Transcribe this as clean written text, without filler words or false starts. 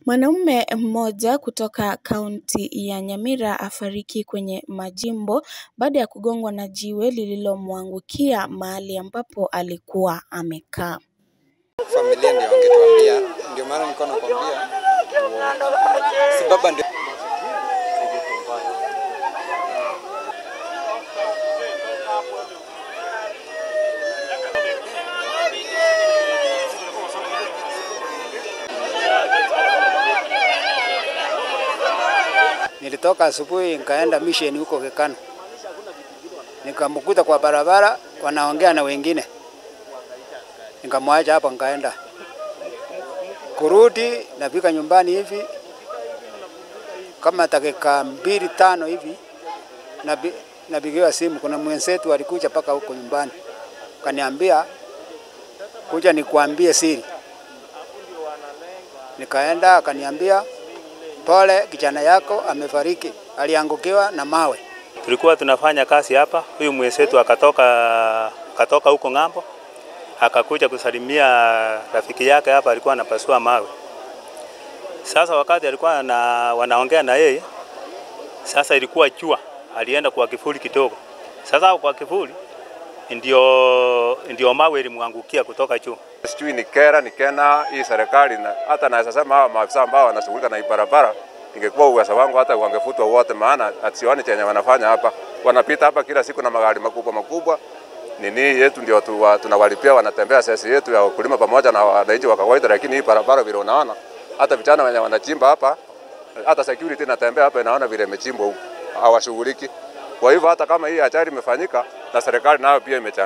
Mwanaume mmoja kutoka kaunti ya Nyamira afariki kwenye majimbo baada ya kugongwa na jiwe lililomwangukia mahali ambapo alikuwa amekaa. Familia ndio wangetuambia, ndio maana nilikuwa nakwambia si baba ndio. Nilitoka asubuhi nikaenda mission huko Kekano. Nikamkuta kwa barabara wanaongea na wengine. Nikamwacha hapa nikaenda. Kurudi nafika nyumbani hivi kama dakika 2-5 hivi napigiwa simu, kuna mwenzetu alikuja paka huko nyumbani. Kaniambia kuja nikuambie siri. Nikaenda akaniambia pole, kijana yako amefariki, aliangukiwa na mawe. Tulikuwa tunafanya kazi hapa, huyu mwenzetu akatoka huko ng'ambo, akakuja kusalimia rafiki yake hapa, alikuwa anapasua mawe. Sasa wakati alikuwa wanaongea na yeye, sasa ilikuwa jua, alienda kwa kivuli kidogo. Sasa kwa kivuli ndio mawe ilimwangukia kutoka juu. Sijui ni kera ni kena hii serikali, na hata naweza sema hawa maafisa ambao wanashughulika na barabara, ingekuwa uwezo wangu hata wangefutwa wote, maana hatuoni chenye wanafanya hapa. Wanapita hapa kila siku na magari makubwa makubwa. Nini yetu ndio tunawalipia, wanatembea sisi yetu ya wakulima pamoja na wananchi wa kawaida, lakini hii barabara vile unaona hata vijana wenye wanachimba hapa, hata security inatembea hapa inaona vile imechimbwa huko, hawashughuliki. Kwa hivyo hata kama hii ajali imefanyika na serikali nayo pia imechangia.